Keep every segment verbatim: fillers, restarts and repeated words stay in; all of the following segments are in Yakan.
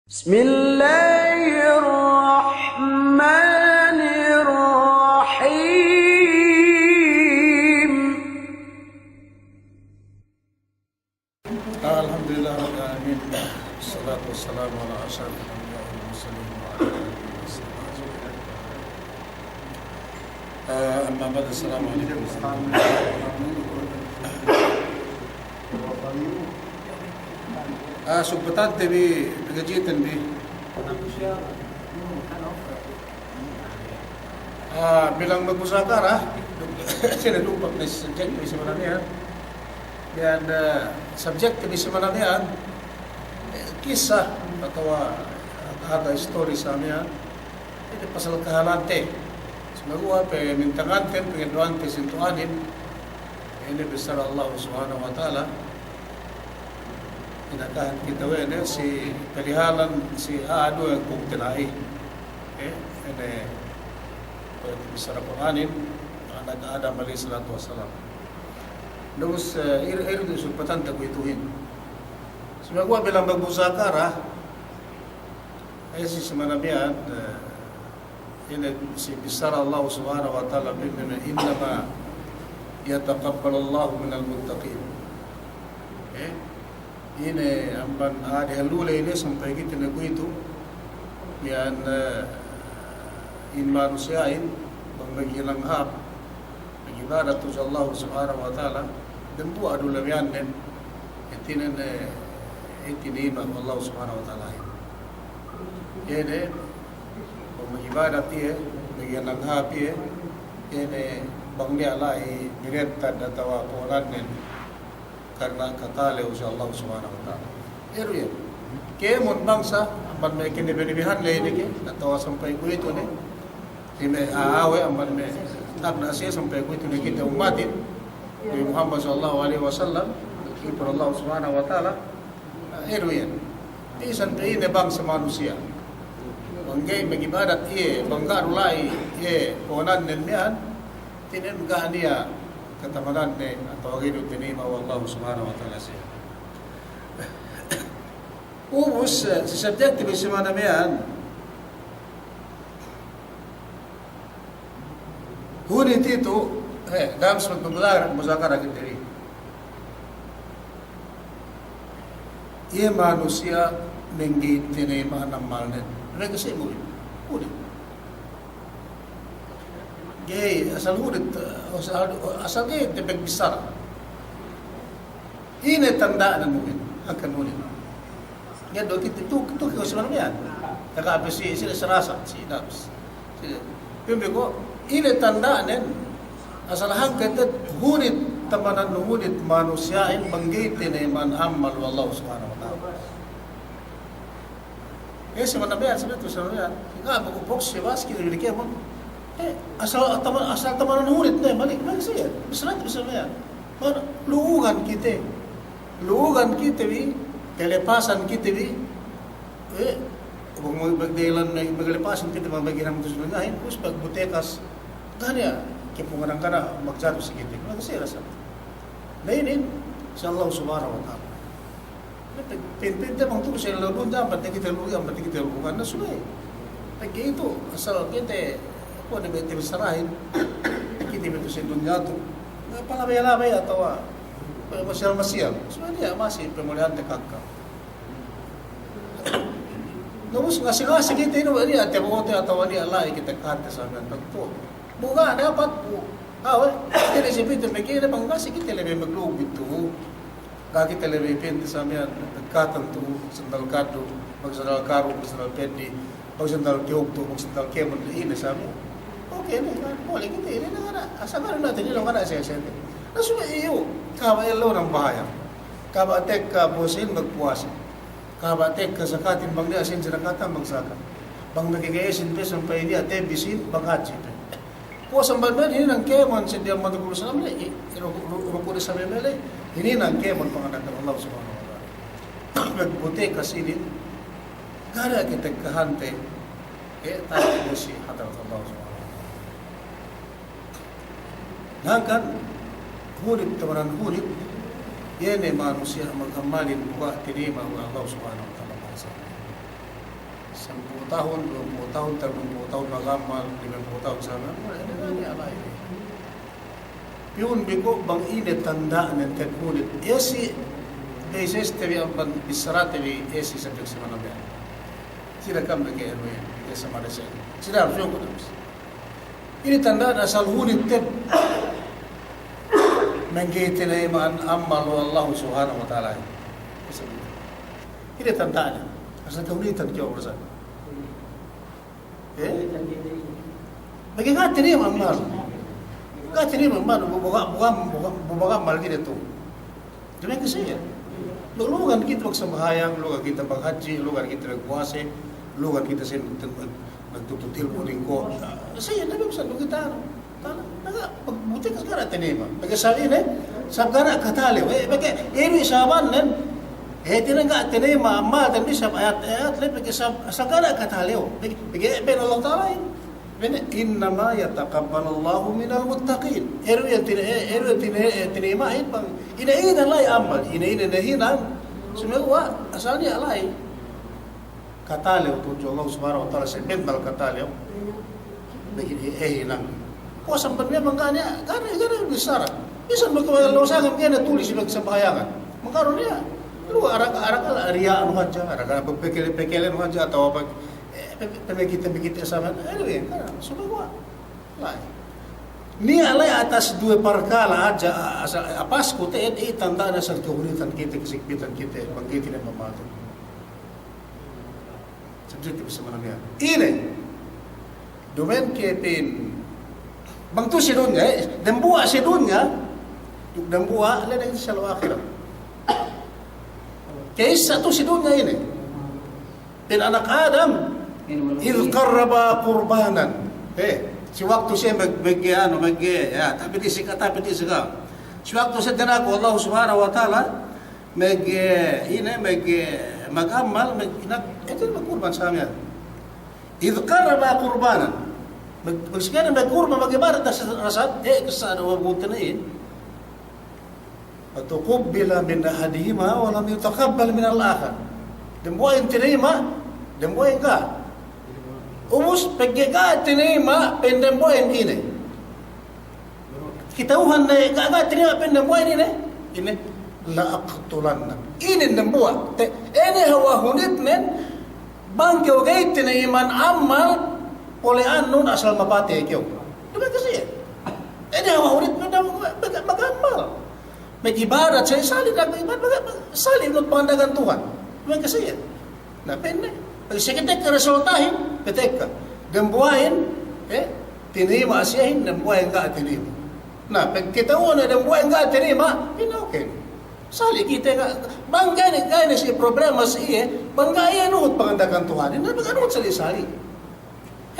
بسم الله الرحمن الرحيم. الحمد لله رب العالمين. الصلاة والسلام على أشرف الأنبياء والمرسلين وعلى آله وصحبه أجمعين. Ah, amma ba'd, assalamu alaikum. Ah, subbutante bi, pagajiten bi. Ah, bilang magmuzakara, sine lupa ne subject bi si manabihan. Iyan, ah, subject bi si manabihan, eh, kissa atawa, ah, ada istori sa miyan. Ine pasal kahalante. Sumaguwa' pe mintanganten, pangeddo'anten si Tuhanin. Ine bissara Allah Subhanahu wa Ta'ala. Inakahan kite we' ne si palihalan si a'a duwe kukte la'i. Eh, ine, eh, bissara Kur'anin, anak Adam alayhis salatu wassalam. Terus, eh, ir-, ir-, subbutante kuwe'ituhin. Sumaguwa' bilang magmuzakara, eh, si, si manabihan, eh, ine si bissara Allah Subhanahu wa Ta'ala, pa'inne, إنما يتقبل الله من المتقين. Eh, ine amban a'a dehellu ley ine sampay kite ne kuwe'itu, iyan, eh, in manusiya'in, bang maghinang hāp, mag'ibadat tudju Allah Subhanahu wa Ta'ala, dambuwa' du labeyannen, hātinen, eh, hātinen Allah Subhanahu wa Ta'ala. Iye ne, bang mag'ibadat iye, maghinang hāp iye, iye ne, bang niya' la'i mirettad atawa po'onannen, karna' katalew si Allah Subhanahu wa Ta'ala. Iye du iye. Kēmon bangsa, amban me' kinebbe-nebbehan ley ine ke, atawa sampay kuwe'itu ne, si me' a'a we' amban me' tagna' siye sampay kuwe'itu ne kite ummatin Nabi Muhammad sallallahu alaihi wasallam, ipun Allah Subhanahu wa Ta'ala, iye du iyan. Bisan pe ine bangsa manusiya'. Bang ga'i mag'ibadat iye, bang ga' du la'i iye, po'onannen miya'an, hātinen ga' niya' katamananne atawa ga'i du tinayima' we' Allah Subhanahu wa Ta'ala siye. Ubus, eh, si subject bi si manabihan. Hunit itu, eh, dalam subject muzakara, muzakara kite bi. Iye manusiya' mangga'i tinayima' ammalnen. Hunit. Ga'i, asal hunit, asal, asal ga'i te pagbissara. Ine tanda'nen mu'min, hangkan mu'min. Ngeddo' kite tu, tu ke usman miyan. Taga pe si, si sarasa, si nafs. Si, pembe ko, ine tanda'nen, asal hangkan te hunit, tamanan hunit, manusiya'in bang ga'i tinayima' ammal we' Allah Subhanahu wa Ta'ala. Eh, si manabihan, si manabihan. Nga' magupok si bas, kite bi kēmon. Eh, asal taman, asal tamanan hunit ne, mali', mali' siye. Bissara, bissara miyan. Manu, lu'ugan kite. Lu'ugan kite bi, kalepasan kite bi. Eh, bang mag-, magdahilan mag-, maglepasan kite, bang maghinang tudju dunyahin, ubus pagbutekas. Ga' niya', kēmon kadang-kadang magjatu si kite. Mali' siye rasa. Na inin, si Allah Subhanahu wa Ta'ala. Pin-, pin-, pinte bang tu'u si ellew dunya, ambat ne kite lu'ugan, ambat ne kite lu'ugan, na subey. Pegge' itu, asal kite, kuwe' ne me' te bissarahin, kite me' tu'u si dunya tu'. Na palabey-labey atawa, kuwe' masiyal-masiyal. Subey niya' masi pamuli'ante ka'am. Na ubus ngasi-ngasi kite inu, niya' te bo'ote atawa niya' la'i kite ka'ante sa miya'an tantu. Bu ga' dapat bu. Awe', kite si pite me' kite bang ngasi kite lebey maglugit tu'. Ga' kite lebey pinte sa miya'an, katan tu', sandal kaddu, magsandal karu', magsandal peddi', magsandal tiyuk tu', magsandal kēmon, ine sa miya'an. Oke ne, mole' kite ine, na, na, asal ga' du ne, ine, ga' du ne, sese. Na subey iyu, kaba' ellew nambahayang. Kaba' tekka puwasahin, magpuwasa. Kaba' tekka zakatin, bang niya' sīn si zakatan, magzakat. Bang makaga'i sīn pe sampay niya' tebi sīn, maghadji pe. Puwas amban miya'an, hininang kēmon si diyalem mata Rasulullah sallallahu alaihi wasallam, i-, i-, ruku', ru-, ruku' de sampay mele, hininang kēmon panganda'akan Allah Subhanahu wa Ta'ala. Magbutekas inin, ga' ne kite kahante, eh, ta'u si hadarat Allah Subhanahu wa Ta'ala. Hangkan hunit, tamanan hunit, iye ne manusiya' magammalin buga' tinayima' we' Allah Subhanahu wa Ta'ala bangsa. Sampū' tahun, duwempū' tahun, tellumpū' tahun magammal, limempū' tahun sana, ine, ine, ine, ala ine. Piyun bi ko' bang ine tanda'nen te'ed hunit, esi, esi, esi te bi amban bissarate bi, esi subjek si manabihan. Sida kam bi ke anu, esi sama desen. Sida harus yoko damis. Ine tanda'nen asal hunit te'ed. Mangga'i tinayima'an ammal we' Allahu Subhanahu wa Ta'ala. Ine tanda'nen? Asal kahunitan kew urusan. Eh? Pegge' ga' tinayima' ammal. Ga' tinayima' ammal, bu-, bu-, bu-, bu-, bu-, ammal kite tu. Damiyan ke siye. Lu-, lugan kite magsambahayang, lugan kite maghadji', lugan kite magpuwase, lugan kite sin-, magtuntut ilmu' lingko'. Siye, damiyan ke siye, lugan kite anu. Tala, daga, pag-, buti kas ga' tinayima'. Pegge' sabab ine, sabab ga' katalew. Eh, pegge' ine sababannen, eh, tinayima', ga' tinayima' ammal, tinayima' sabab ayat, ayat le, pegge' sabab, sabab ga' katalew. Pegge', pegge' pa'in Allah Ta'ala in. Pa'inne, "Innama yataqabbalullahu minal muttaqin." Eru iyan tina-, eh, eru iyan tina-, eh, tinayima'in bang ine, ine la'i ammal, ine, ine ne hinang, sumeguwa' asal niya' la'i katalew tudju Allah Subhanahu wa Ta'ala, si bennal katalew. Bagi, eh, hinang. Puwas amban niya' bang ga' niya', ga' niya', ga' niya' bissara. Bisan bagi, bagi lusangan, ga' niya' tulis bagi sambahayangan. Mangkaru niya', lu arak, arak riya' anu hadja, arak, arak pekele-pekele anu hadja, atawa bagi Eh, pe-, pe-, pamikite-mikite saman, eh, lu iyan, kana, sumeguwa'. La'i. Niya' la'i atas duwe parkala' hadja, a-, asal, a-, apasku te'ed, i tanda'ne asal kahunitan kite, kasigpitan kite, bang kite ne mamatu. Subjek kite bisa manamiya. Ine. Duma'in ke pa'in. Bang tu si dunya, eh, dambuwa' si dunya, duk dambuwa', la'i ne si ellew ahirat. Ka'issa tu si dunya ine. Pa'in anak Adam, "Idh qarraba qurbanan." Eh, si waktu siye mag-, mag-, anu, mag-, ya, tapit isi ka, tapit isi ka. Si waktu siye dinaku Allah Subhanahu wa Ta'ala, mag-, ine, mag-, magammal, mag-, ina-, itu magkurban sa miya'an. "Idh qarraba qurbanan." Mag-, mag-, magkurban, mag-ibadat, asal, eh, kissa anu, wa butana'in. Fatuqubbila min ahadihima wa lam yutaqabbal minal akhar. Dambuwa'in tinayima', dambuwa'in ga'. Ubus pegge' ga' tinayima', pa'in dambuwa'in ine. Kata'uhan ne ga', ga' tinayima', pa'in dambuwa'in ine. Ine, "La aqtulannak." Ine dambuwa'. Te-, ine hawal hunitnen, bang kew ga'i tinayima'an ammal, pole'annun asal mapatey kew. Duma'in ke siye. Ine hawal hunitnen, mag-, mag-, magammal. Mag-ibadat, sali'-sali' ne mag-ibadat, mag-, mag-, sali' nuhut panganda'akan Tuhan. Duma'in ke siye. Na, pa'inne, pegge' sakitekka resultahin, patekka. Dambuwa'in, eh, tinayima' siyehin, dambuwa'in ga' tinayima'. Na, pegge' kata'uhan dambuwa'in ga' tinayima', pa'inne, okay. Sali' kite ga', bang ga'i ne, ga'i ne si problema si iye, bang ga'i iye nuhut panganda'akan Tuhan, na, bang nuhut sali'-sali'.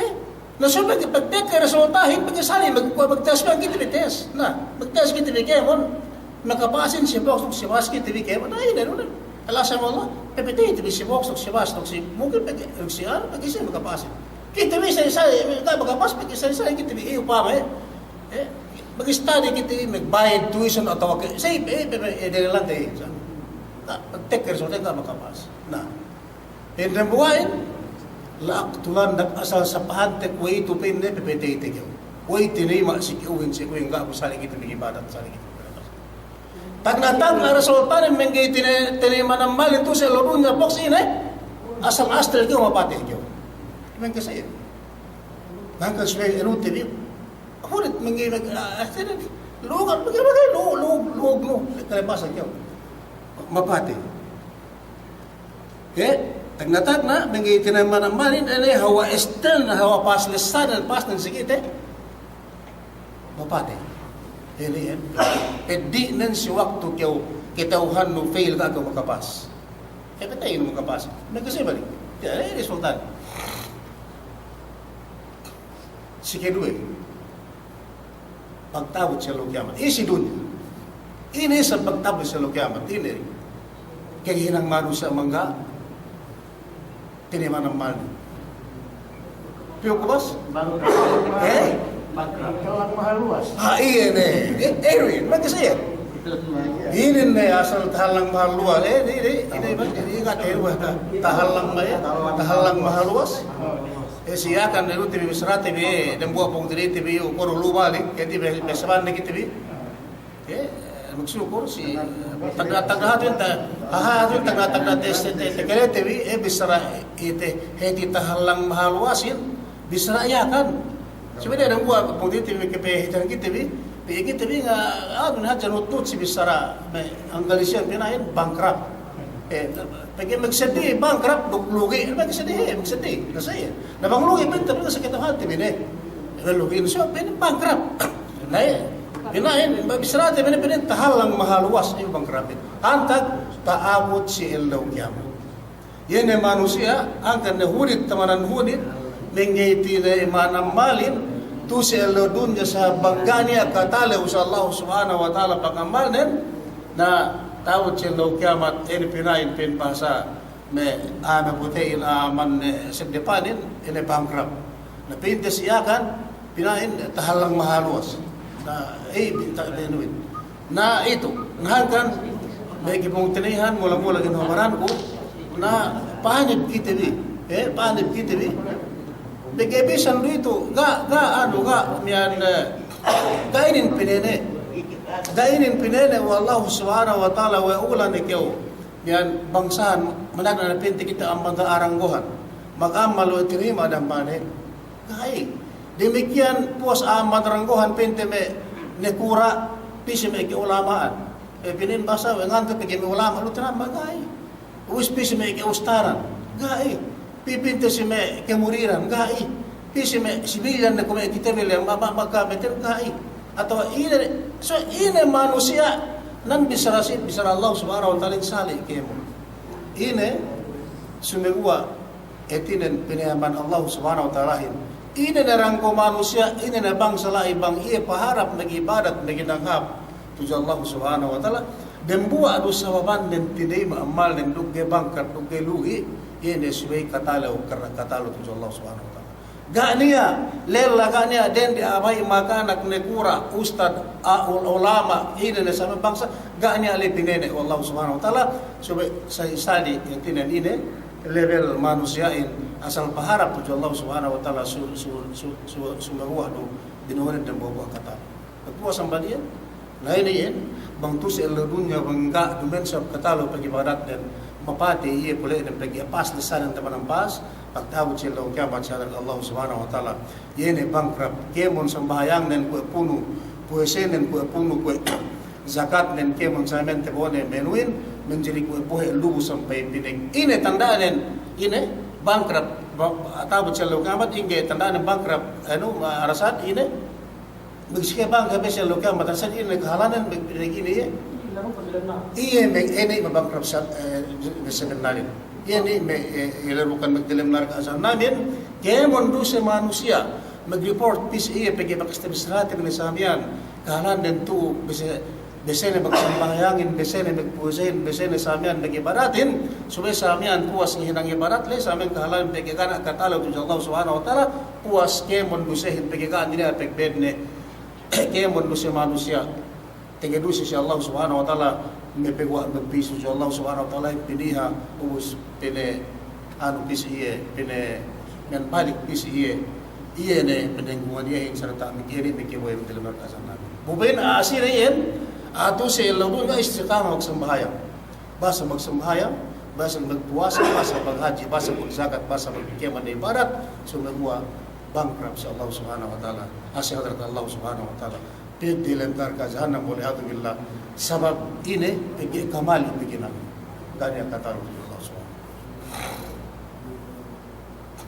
Eh, na subey pagtekka resultahin, pegge' sali' mag-, magtes, bang kite bi tes. Na, magtes kite bi kēmon, makapasin si boks duk si bas kite bi kēmon. Na, ine, ine. Ala sama Allah, pepetey te bi si boks duk si bas duk si, mungkin pegge', duk si anu, pegge' siye makapasin. Kite bi sali'-sali', ga' makapas, pegge' sali'-sali' kite bi, eh, upama, eh. Eh, mag-study kite bi, magbayad tuition atawa ke, siye, eh, pe-, pe-, eh, dalilante, eh, sa-, na, pagtekka resultahin ga' makapas. Na. Pa'in dambuwa'in, "La aqtulannak," asal sapahante kuwe'itu pa'inne pepetey te kew. Kuwe'itu tinayima' si ka'uhin, si ka'uhin, ga' ku sali' kite mag'ibadat, sali' kite mag'ibadat. Tagna'-tagna' resultanen mangga'i tine-, tinayima'an ammalin tu si ellew dunya, boks ine, asal astel kew mapatey kew. Mangga'i siye. Mangga'i siye anu te bi. Hunit mangga'i mag-, ah, astel, lugan, mangga'i, mangga'i, lu-, lu-, lu-, lu-, kalepasan kew. Mapatey. He, tagna'-tagna', mangga'i tinayima'an ammalin, ine hawal astelnen, hawal pas lesanen, pasnen si kite, mapatey. Ine, eh, peddi'nen si waktu kew, kata'uhannu fail ga' kew makapas. He, kata'uhannu makapas. Mangga'i siye balik. Ya, ine resultan. Si keduwe. Pagta'abut si ellew kiyamat. Isi dunya. Ine isab pagta'abut si ellew kiyamat. Ine. Kahinang manusiya' mangga'i tinayima'an ammalne. Piyu ku bas? Bangkrut. Eh? Bangkrut. Tolak mahal luas. Ah, iye ne. Eh, eh, iye. Mangga'i siye. Inin ne asal tahallang mahaluwas. Eh, inin, inin, inin, ingat, eh, tahallang ma-, eh, tahallang mahaluwas. Eh, si Yakan ne du te bi bissarate bi, eh, dambuwa' pungtina'ite bi, eh, ukur lu balik, eh, te bi, bissarate bi kite bi. Eh, magsukul si, tagna'-tagna' hatu inta, aha, hatu inta tagna'-tagna' te, te, te, tekelete bi, eh, bissara, eh, te, hāti tahallang mahaluwasin, bissara Yakan. Subey dambuwa' pungtina'ite bi, ke pe hāti kite bi, pe kite bi nga, ah, hadja nutnut si bissara me' Angalisiyan pina'in bankrupt. Eh, pegge' magseddi bankrupt, duk lugi', magseddi, eh, magseddi. Na sa iye. Na bang lugi', pinta, pinta sakit hati bi ne. Lugi' na sa iye, pina'in bankrupt. Na iye. Pina'in, bissarate pina'in, pina'in tahallang mahaluwas, iye bankrupt. Antag ta'abut si ellew kiyamat. Iye ne manusiya', hangkan ne hunit tamanan hunit, mangga'i tinayma' ammalin, tu'u si ellew dunya sa bang ga' niya' katalew si Allah Subhanahu wa Ta'ala pangammalnen, na ta'abut si ellew kiyamat, ine pina'in pa'in bahasa me' a'a me' pute'in, a'a me' seddepanin, ine bankrupt. Na pa'inte si Yakan, pina'in tahallang mahaluwas. Na, eh, ta-, benuin. Na itu, na hangkan, me' kepungtina'ihan, mula-mula gin habaranku, na pa'anib kite bi, eh, pa'anib kite bi. Pegge' bisan du itu, ga', ga', anu, ga', miya'an, eh, ga' inin pinene'. Ga' inin pinene' we' Allahu Subhanahu wa Ta'ala we' ulan ikew. Miya'an bangsahan, managna' ne pa'inte kite amban aranggohan. Magammal we' tinayma' dammanen. Ga'i. Damikiyan puwas amban aranggohan pa'inte me' nakura', pī si me' ka'ulama'an. Eh, pina'in bahasa we' ngante pegge' me' ulama' lu tinayma', ga'i. Ubus pī si me' ka'ustaran, ga'i. Pī pa'inte si me' kemuriran, ga'i. Pī si me' sibilyan ne kuwe' me' kite bi le, ma-, ma-, maka meter, ga'i. Atawa ine, so ine manusiya', nan bissara si, bissara Allah Subhanahu wa Ta'ala sali' kēmon. Ine, sumeguwa' hātinen pinayaman Allah Subhanahu wa Ta'alahin. Ine ne ranggo manusiya', ine ne bangsa la'i bang iye paharap magibadat, maginanghap tudju Allah Subhanahu wa Ta'ala. Dambuwa' du sababannen tinayma' ammalnen duk ga'i bankrupt, duk ga'i lugi', iye ne subey katalew, karna katalew tudju Allah Subhanahu wa Ta'ala. Ga' niya', lella ga' niya', dende, a'a, bahi', makanak, nakura', ustad, a, ul-, ulama', ine ne sa me' bangsa, ga' niya' le pinene' we' Allah Subhanahu wa Ta'ala, subey sa-, sali' hātinen ine, level manusiya'in asal paharap tudju Allah Subhanahu wa Ta'ala su-, su-, su-, su-, sumeguwa' du binuhunen dambuwa'-buwa' katalew. Pagpuwas amban iyan, la'i ne iyan, bang tu'u si ellew dunya bang ga' duma'in sabab katalew pag'ibadatnen, mapatey iye kule'nen pegge' pas ne sanen tamanan pas, pagta'abut si ellew kiyamat si hadarat Allah Subhanahu wa Ta'ala. Iye ne bankrupt, kēmon sambahayangnen kuwe' punu, puwasenen kuwe' punu, kuwe' zakatnen kēmon samiyan tabo'one menuhin, manjari kuwe' bohe' lubu sampay pineg. Ine tanda'nen, ine bankrupt, ba-, ta'abut si ellew kiyamat, ingge tanda'nen bankrupt, anu, ma-, arasan, ine, Magsike bang ga'i si ellew kiyamat, asal ine kahalanen, me', me' ine iye. Iye, me', ine me' bankrupt sa-, eh, me' sebennarin. Iye ne me', eh, iye bukan me' dalem narka' jahannamin, kēmon duse manusiya', magreport pī si iye pegge' bakas tabissarate bi ne samiyan, kahalanen tu'u, bese, besene magsambahayangin, besene magpuwasahin, besene samiyan mag'ibadatin, subey samiyan puwas ngahinang ibadat le, samiyan kahalanen pegge' ga' niya' katalew tudju Allah Subhanahu wa Ta'ala, puwas kēmon dusehin pegge' ga' niya' pegbe'ne, kēmon duse manusiya', tege duse si Allah Subhanahu wa Ta'ala, me' paguwa' magpī si Allah Subhanahu wa Ta'ala, piniha, ubus pine, anu, pī si iye, pine, men balik pī si iye, iye ne, pine kuwan iyehin sarta' me' kēmon, me' kēmon dalem narka' jahannamin. Bu pa'in, ah, si iye iyan, ah, tu'u si ellew dunya istiqamah magsambahayang. Basa magsambahayang, basa magpuwasa, basa maghadji, basa magzakat, basa magkēmon ibadat, sumeguwa' bankrupt si Allah Subhanahu wa Ta'ala, si hadarat Allah Subhanahu wa Ta'ala. Pī dalem narka' jahannam, wal iyadhu billah. Sabab ine, pegge' kamali' pegge' nabi. Ga' niya' katalew Allah Subhanahu wa Ta'ala.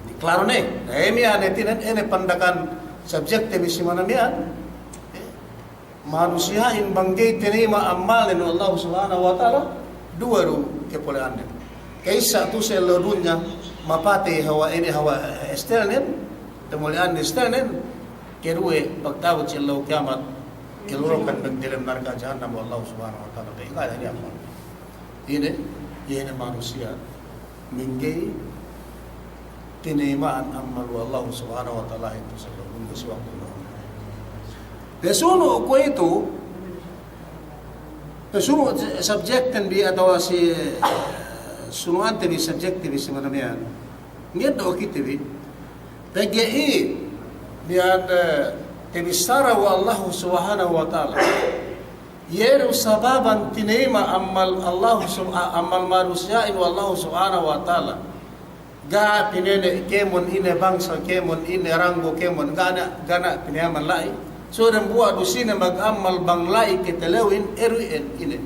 Di klaro ne, na, eh, miya'an, eh, hātinen, ine pandakan subjekte bi si mana miya'an. Manusiya'in bang ga'i tinayma' ammalnen we' Allah Subhanahu wa Ta'ala, duwe du kapole'annen. Ka'issa tu'u si ellew dunya, mapatey hawal ine, hawal, eh, estelnen, tamuli'an estelnen, kaduwe, pagta'abut si ellew kiyamat, ilolokan magdalem narka' jahannam we' Allah Subhanahu wa Ta'ala, pegge' ga' niya' ammal. Ine, iye ne manusiya' mangga'i tinayma'an ammal we' Allah Subhanahu wa Ta'ala itu sebelum si waktu itu. Pesunu' kuwe'itu, Sunu' subject ten bi atawa si, sunu' ante bi subject ten bi si manamean. Ngeddo' kite bi. Pegge' i, niya', eh, tabissara we' Allahu Subhanahu wa Ta'ala. Iye du sababan tinayima' amal Allahu sub-, a-, amal manusiya'in we' Allahu Subhanahu wa Ta'ala. Ga' pinene' kēmon ine bangsa, kēmon ine ranggo, kēmon ga' ne, ga' ne pinayaman la'i. So dambuwa' du sine magamal bang la'i katalewin, eru iyan ine.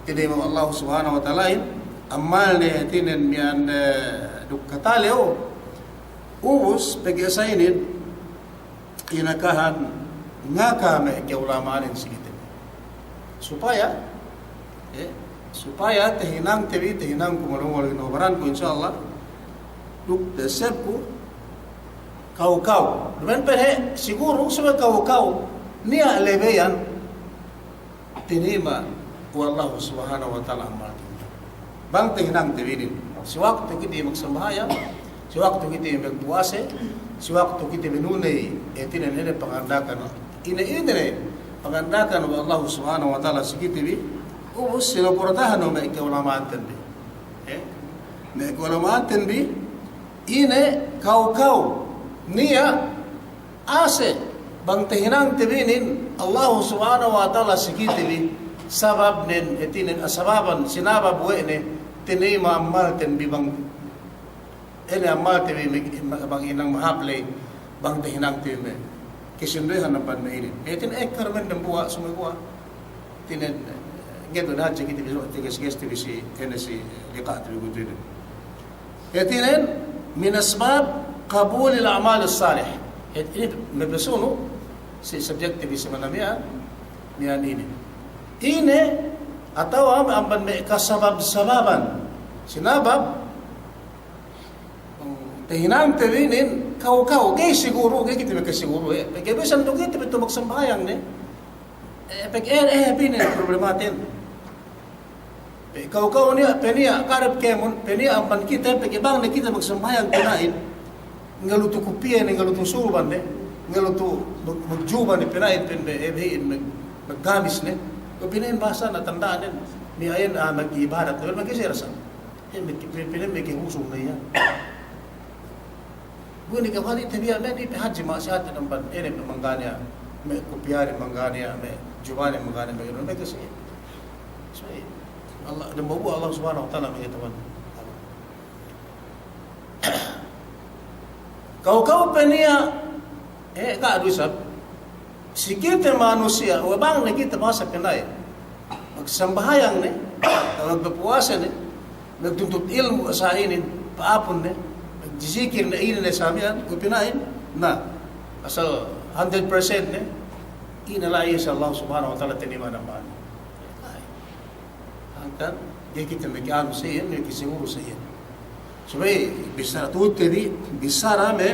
Tinayima' we' Allahu Subhanahu wa Ta'alahin, amalne hātinen miya'an, eh, duk katalew, ubus pegge' sa inin, inakahan ngaka me' ka'ulama'anin si kite. Supaya, eh, supaya tahinangte bi, tahinangku, maluwal ino baranku, insya Allah, duk tasebku, kaw-kaw. Duma'in pe he, siguru, subey kaw-kaw niya' lebeyan, tinayima' we' Allahu Subhanahu wa Ta'ala amal kite. Bang tahinangte bi inin. Si waktu kite magsambahayang, si waktu kite magpuwase, si waktu kite manuney, eh, hātinen ine panganda'akan. Ine, ine ne panganda'akan we' Allahu Subhanahu wa Ta'ala si kite bi, ubus sinaportahan we' me' ka'ulama'anten bi. Eh? Me' ka'ulama'anten bi, ine kaw-kaw niya' ase, bang tahinangte bi inin, Allahu Subhanahu wa Ta'ala si kite bi, sababnen, hātinen, sababan, sinabab we' ne, tinayima' amalten bi bang, ine amalte bi, me-, bang hinang mahāp ley, bang tahinangte bi me'. Kasinduwehan amban me' inin. Hātinen ekka du men dambuwa', sumeguwa'. Hātinen, eh, ngeddo' ne hadja kite bi, teges-teges te bi si, ine si, liqa' te bi kuwe'itu inin. Hātinen, min asbab qabulil a'malis salih. Hātinen, me' pasunu', si subject te bi si manamean, miya'an inin. Ine, atawa am-, amban me' kasabab-sababan. Sinabab, tahinangte bi inin, kaw-kaw, ga'i siguru, ga'i kite makasiguru, eh. Pegge' bisan du kite bi tu magsambahayang ne. Eh, pegge', eh, eh, pa'inne problematen. Pe kaw-kaw niya', pe niya', karep kēmon, pe niya' amban kite, pegge' bang ne kite magsambahayang pina'in. Ngalutu kupiye ne, ngalutu surban ne, ngalutu mag-, magjuba ne pina'in, pa'in be, eh, behin, mag-, maggamis ne. Kuwe' pina'in bahasa ne tanda'anen, niya' iyan, ah, mag'ibadat, mag'isirsa. Eh, me' ki-, pe-, pa'inne me' kihusung ne iyan. Guwa' ne kawali' tabiya' me' di pe hadji ma'siyat amban, ine pe mangga' niya', me' kupiyanen mangga' niya', me' jubanen mangga' niya', me' ine, me' kasiye. So, Allah, dambuwa' Allah Subhanahu wa Ta'ala me' kataman. Kaw-kaw pe niya', eh, ga' du isab. Si kite manusiya', we' bang ne kite masa pina'in magsambahayang ne, magpapuwase ne, magtuntut ilmu' sa inin, pa'apun ne, magjizikir ne, inin ne sa miya'an, we' pina'in, na, asal hundred percent ne, ine la'i si Allah Subhanahu wa Ta'ala tinayima' ne amban. Hangkan, ga'i kite mag'anu sa iyan, ga'i kite siguru sa iyan. Subey, bissara tu'u te bi, bissara me',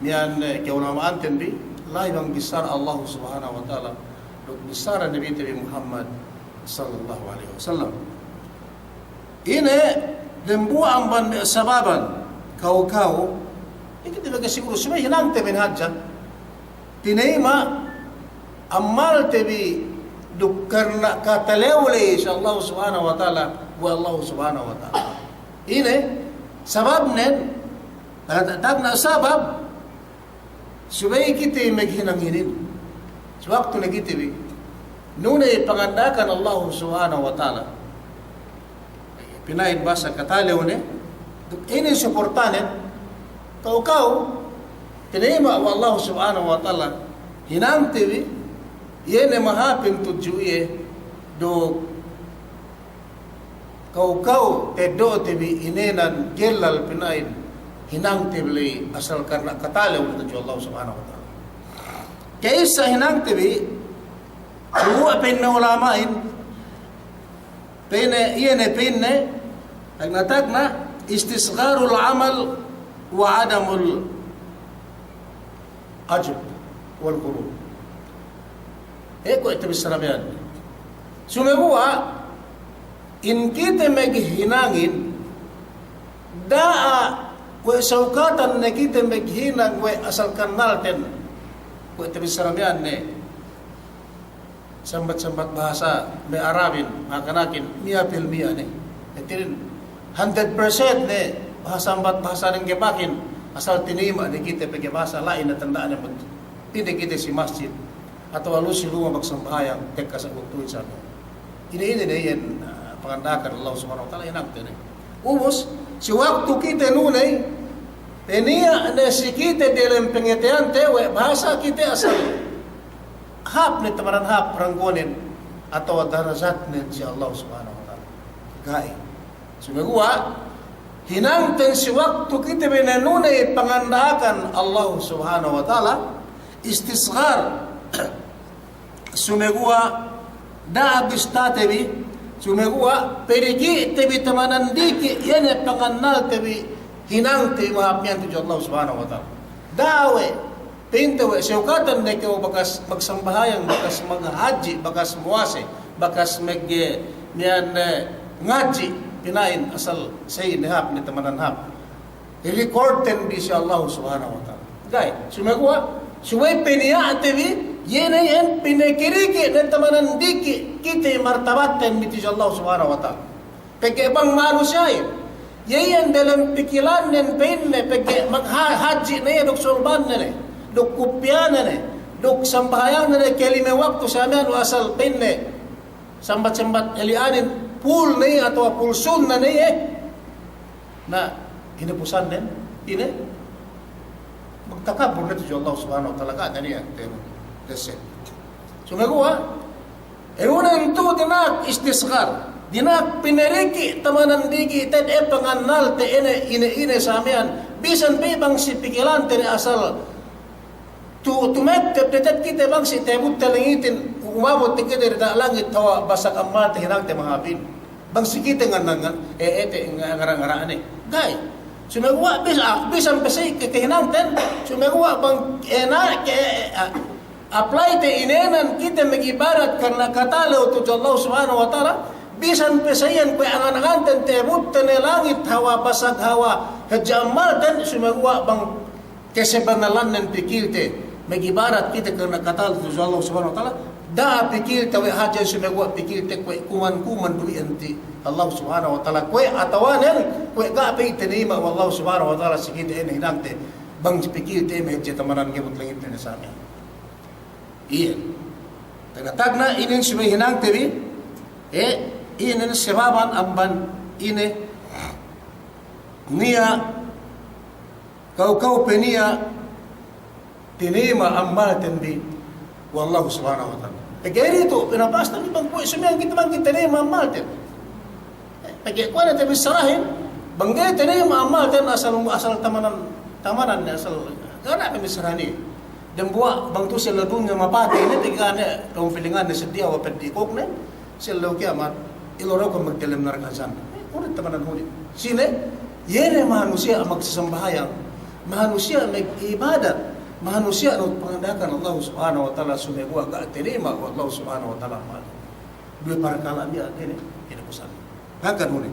miya'an, eh, ka'ulama'anten bi, la'i bang bissara Allah Subhanahu wa Ta'ala, duk bissara Nabite bi Muhammad sallallahu alaihi wasallam. Ine, dambuwa' amban me' sababan, kaw-kaw, ga'i kite makasiguru, subey hinangte bi inin hadja. Tinayima' amalte bi duk karna' katalew ley si Allah Subhanahu wa Ta'ala, we' Allah Subhanahu wa Ta'ala. Ine, sababnen, tagna', tagna' sabab, subey kite maghinang inin. Si waktu ne kite bi nuney panganda'akan Allah Subhanahu wa Ta'ala. Pina'in bahasa katalew ne, duk inin suportanen, kaw-kaw, tinayima' we' Allah Subhanahu wa Ta'ala, hinangte bi, iye ne mahāpin tudju iye, duk kaw-kaw, teddo'te bi inēnan gellal pina'in, hinangte bi ley asal karna' katalew tudju Allah Subhanahu wa Ta'ala. Ka'issa hinangte bi, duwe pa'in me' ulama'in, pa'inne, iye ne pa'inne, tagna'-tagna', istisgharul amal wa adamul ujub wal ghurur. He, kuwe' tabissara miya'an. Sumeguwa', in kite maghinangin, da'a kuwe' sawkatan ne kite maghinang we' asal kannalten. Kuwe' tabissara miya'an ne. Sambat-sambat bahasa me' Arabin, makanakin, miya pil miya ne. Hātinen, hundred percent ne, bahasa sambat bahasa ne ga'i bakin, asal tinayma' ne kite pegge' bahasa la'i ne tanda'an ne mut. Pī ne kite si masjid, atawa lu si luma' magsambahayang, tekka sa waktu isya. Ine-ine ne iyan, ah, panganda'akan Allah Subhanahu wa Ta'ala, hinangte ne. Ubus, si waktu kite nuney, peniya' ne si kite delem pangateyante, we' bahasa kite asal hāp ne tamanan hāp ranggonen atawa darajatnen si Allah Subhanahu wa Ta'ala. Ga'i. Sumeguwa', hinangten si waktu kite bi ne nuney panganda'akan Allah Subhanahu wa Ta'ala, istisghar. Sumeguwa' da'a bistate bi, sumeguwa' pediki'te bi tamanan diki', iye ne pangannalte bi hinangte bi mahāp miya'an tudju Allah Subhanahu wa Ta'ala. Da'a we', pinte we', sewkatan ne kew bakas magsambahayang, bakas maghadji', bakas muwase, bakas magge miya'an, eh, ngadji', pina'in asal sey ne hāp, ne tamanan hāp. I-recordten bi si Allah Subhanahu wa Ta'ala. Ga'i, sumeguwa', subey peniya'te bi, iye ne iyan pinakadiki' ne tamanan diki' kite martabatten bi tudju Allah Subhanahu wa Ta'ala. Pegge' bang manusiya'in, iye iyan delem pikilannen pa'inne, pegge' magha-, hadji' ne iye duk sulbannen ne, duk kupiyanen ne, duk sambahayangne ne kalime waktu sa miya'an asal pa'inne, sambat-sambat eli'anin, pul ne iye atawa pul sunna ne iye. Na, ine pusannen, ine? Magtakabbur ne tudju Allah Subhanahu wa Ta'ala, ga' ne iyan, tenu, dese. Sumeguwa', e, unen tu dina'ak istisghar, dina'ak pinadiki' tamanan diki' te'ed e pangannalte ine, ine, ine sa miya'an, bisan pe bang si pikilante ne asal Tu, tumettep te'ed kite bang si tebutte langitin, umabut te kite diyata' langit, tawa' basag ammalte hinangte mahāpin. Bang si kite ngan-, ngan-, e, e, te, nga-, ngara'-ngara' ne. Ga'i. Sumeguwa' bis-, ah, bisan pe si ke-, kahinangten, sumeguwa' bang, e, na, ke, e, ah, apply te inēnan kite magibadat karna katalew tudju Allah Subhanahu wa Ta'ala, bisan pe sa iyan kuwe' angan-anganten tebutte ne langit, hawa basag hawa hadja ammalten, sumeguwa' bang Kasabennalannen pikilte, magibadat kite karna katalew tudju Allah Subhanahu wa Ta'ala, da'a pikilte we' hadja, sumeguwa' pikilte kuwe' kuman-kuman duwi'an ti Allah Subhanahu wa Ta'ala, kuwe' atawanen, kuwe' ga' pe tinayma' we' Allah Subhanahu wa Ta'ala si kite ine hinangte, bang pikilte me' hadja tamanan ngebut langit ne sa miya'an. Iye. Tagna'-tagna' inin subey hinangte bi, e, inin sababan amban ine niya' Kaw-kaw pe niya' tinayma' ammalten bi we' Allahu Subhanahu wa Ta'ala. Pegge' inin tu' pinapastan bi bang kuwe' sumiyan kite bang kite tinayma' ammalten. Pegge' kuwe' ne te bissarahin, bang ga'i tinayma' ammalten asal, asal tamanan, tamanan ne asal. Ga' ne pe bissarahin. Dambuwa' bang tu' si ellew dunya mapatey ne, pegge' ne, pangpilingan ne seddili we' peddi' kōknen. Si ellew kiyamat, ilu dahu' ke magdiyalem narka' jahannam. E, kulit tamanan huli'. Sine, iye ne manusiya' magsasambahayang, manusiya' magibadat, manusiya' nut panganda'akan Allah Subhanahu wa Ta'ala, sumeguwa' ga' tinayma' we' Allah Subhanahu wa Ta'ala ammal. Duwe parkala' miya'an ine, ine kusan. Hangkan huli'.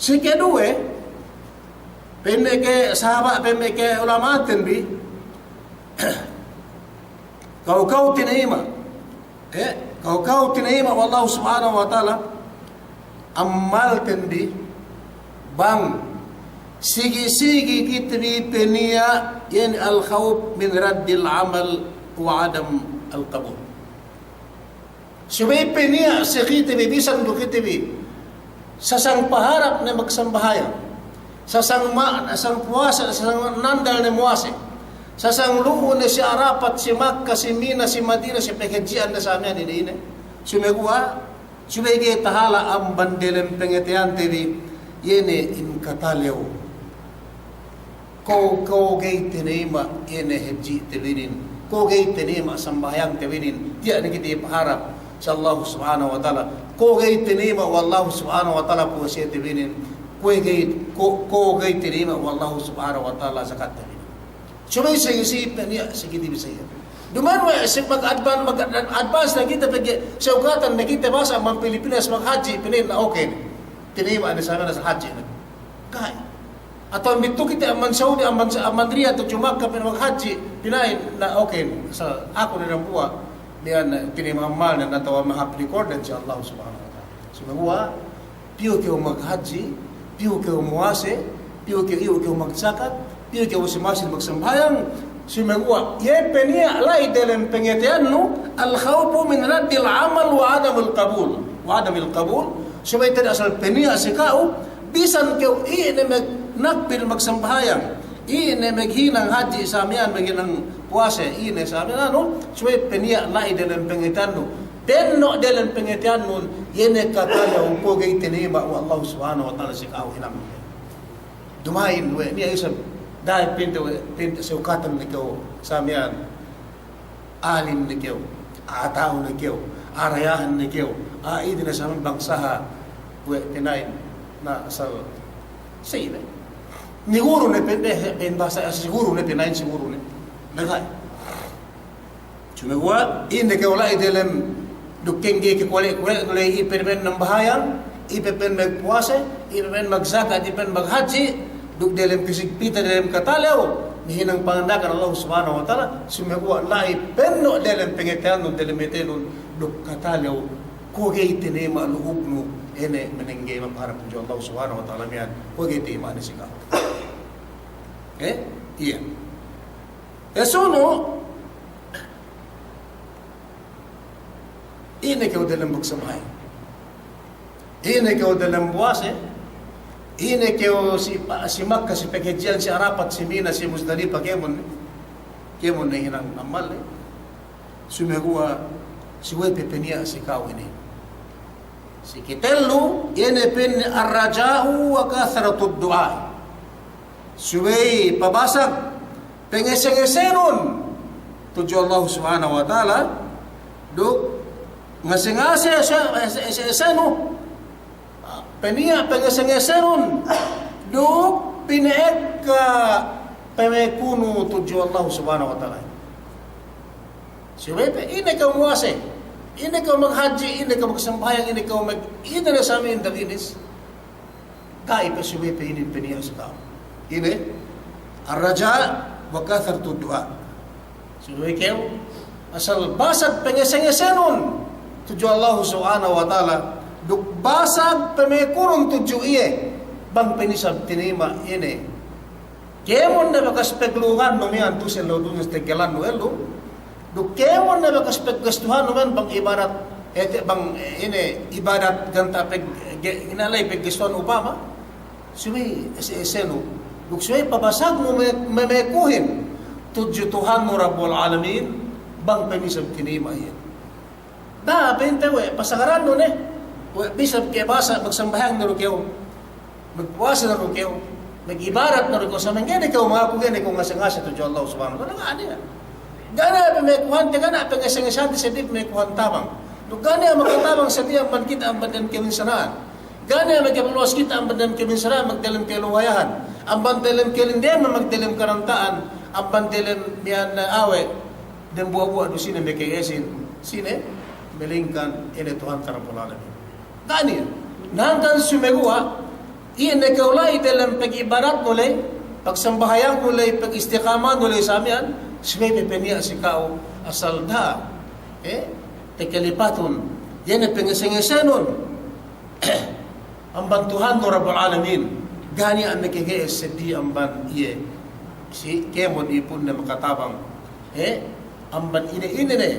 Si keduwe, pa'inne ke sahaba', pa'inne ke ulama'ten bi, kaw-kaw tinayma'. E, kaw-kaw tinayma' we' Allahu Subhanahu wa Ta'ala ammalten bi, bang sigi-sigi kite bi pe niya' iye ne al-khawf min raddil amal wa adam al-qabul. Subey pe niya' si kite bi bisan du kite bi sasang paharap ne magsambahayang, sasang ma-, sasang puwase, sasang nandal ne muwase, sasang lu'u ne si Arapat, si Makka, si Mina, si Madina, si paghadji'an ne sa miya'an ine-ine. Sumeguwa', subey ga'i tahala' amban delem pangateyante bi, iye ne in katalew. Ko', ko' ga'i tinayma' ine hadji'te bi inin, ko' ga'i tinayma' sambahayangte bi inin, tiya' ne kite paharap si Allahu Subhanahu wa Ta'ala, ko' ga'i tinayma' we' Allahu Subhanahu wa Ta'ala puwasete bi inin, ko' ga'i, ko', ko' ga'i tinayma' we' Allahu Subhanahu wa Ta'ala zakatte bi inin. Subey sigi-sigi pe niya' si kite bi sa iyan. Duma'in we' si mag-advan-, mag-advance ne kite pegge' sewkatan ne kite basa amban Pilipinas maghadji' pe inin na okay ne. Tinayma' ne sa miya'an hadji' ne. Ga'i. Atawa mittu kite amban Saudi, amban, amban Riyadh, tudju Makka, pa'in maghadji', pina'in, na, okay, sa, aku ne dambuwa', Miya'an, eh, tinayma' ammalnen atawa mahāp record ne si Allah Subhanahu wa Ta'ala. Sumeguwa', piyu kew maghadji', piyu kew muwase, piyu kew, iyu' kew magjakat, piyu kew masi-masi magsambahayang, sumeguwa', iye pe niya' la'i delem pangateyannu, al-khawfu min raddil amal wa adamil qabul, wa adamil qabul, subey te'ed asal pe niya' si ka'u, bisan kew ine magnakbil magsambahayang, ine maghinang hadji' sa miya'an, maghinang puwase, ine sa miya'an anu, subey pe niya' la'i delem pangateyannu. Penno' delem pangateyannun, iye ne katalew kuwe' ga'i tinayma' we' Allah Subhanahu wa Ta'ala si ka'u hinang. Duma'in we' niya' isab, da'a pinte we', pinte sewkatan ne kew sa miya'an. Alim ne kew, a'a ta'u ne kew, a'a dayahan ne kew, a'a ine ne sa miya'an bangsaha we' pina'in na asal sine. Ni guru ne pinte, pin bahasa si guru ne pina'in si guru ne. Dagai. Sumeguwa', ine kew la'i delem duk kengge ke kole'-kole' ne la'i ipe pen nambahayang, ipe pen magpuwase, ipe pen magjakat, ipe pen maghadji', duk delem kasigpitan delem katalew, mahinang panganda'akan Allah Subhanahu wa Ta'ala, sumeguwa' la'i penno' delem pangateyannun, delem ateyannun, duk katalew, kuwe' ga'i tinayma' lu'ubnu, ine manengge mapaharap tudju Allah Subhanahu wa Ta'ala miya'an, kuwe' ga'i tinayma' ne si ka'u. Eh? Iye. Esunu, ine kew delem magsambahayang. Ine kew delem puwase. Ine kew si, si Makka, si paghadji'an, si Arafat, si Mina, si Muzdalifa, kēmon ne. Kēmon ne hinang ammal ne. Sumeguwa' subey pe niya' si ka'u ine. Si katellu, ine pa'inne ar-raja'u wa kathratud du'a. Subey pabasag pangaseng-asenun tudju Allah Subhanahu wa Ta'ala, duk ngaseng-ase, ase-, ase-, ase-, asenu, pe niya' pangaseng-asenun, duk pina'ekka pamekunu tudju Allah Subhanahu wa Ta'ala. Subey pe ine kew muwase, ine kew maghadji', ine kew magsambahayang, ine kew mag-, ine ne sa miya'an daginis. Ga'i pe subey pe inin pe niya' si ka'u. Ine? Ar-raja' wa kathratud du'a. Subey kew asal basag pangaseng-asenun tudju Allah Subhanahu wa Ta'ala, duk basag pamekunun tudju iye, bang pe isab tinayma' ine. Kēmon ne bakas pagluhannu miya'an tu'u si ellew dunya si teggelannu ellew. Duk kēmon ne bakas paggastuhannu miya'an bang ibadat, ete bang, eh, ine, ibadat ganta' pag-, ge-, ine la'i paggastuhan upama. Subey ese-esenu. Duk subey pabasagnu me-, me-, mekuhin tudju Tuhannu Rabbul Alamin, bang pe isab tinayma' iye. Da'a pinte we', pasagarannu ne. We' bisan ke basa magsambahayang ne du kew, magpuwasa ne du kew, magibadat ne du kew, sa mangga'i ne kew mangaku ga'i ne kew ngase-ngase tudju Allah Subhanahu wa Ta'ala. Ga' niya'. Ga' niya' pamekuhante, ga' niya' pangaseng-asente seddili pamekuhan tabang. Duk ga' niya' makatabang seddili amban kite amban dem kabinsana'an. Ga' niya' makapaluwas kite amban dem kabinsana'an, magdelem kaluhayahan. Amban delem kalindeman, magdelem karanta'an. Amban delem miya'an awe'. Dembuwa'-buwa' du sine makage'esin, sine, melingkan ine Tuhante Rabbul Alamin. Ga' niya'. Na hangkan sumeguwa', ine kew la'i delem pagibadatnu la'i, pagsambahayangnu la'i, pagistiqamanu la'i sa miya'an, subey pe niya' si ka'u asal da'a, eh, takalipatun, iye ne pangaseng-asenun. Amban Tuhannu Rabbul Alamin, ga' niya' makage'es seddili amban iye, si kēmon ipunne makatabang, eh, amban ine-ine ne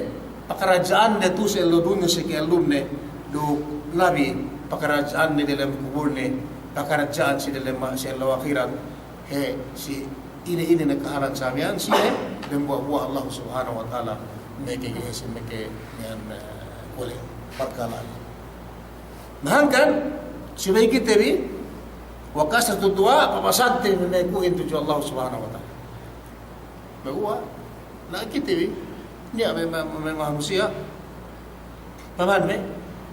pakaradja'anne tu'u si ellew dunya si ka'ellumne, duk labi pakaradja'anne delem kubulne, pakaradja'an si delem, si ellew ahirat, eh, si ine-ine ne kahalan sa miya'an, sine, dembuwa'-buwa' Allah Subhanahu wa Ta'ala makage'es, maka miya'an, eh, kuwe' parkala'an. Na hangkan, subey kite bi, wa kathratud du'a, pabasagte bi mekuhin tudju Allah Subhanahu wa Ta'ala. Meguwa', na kite bi, niya' me', me', me', manusiya', paman me',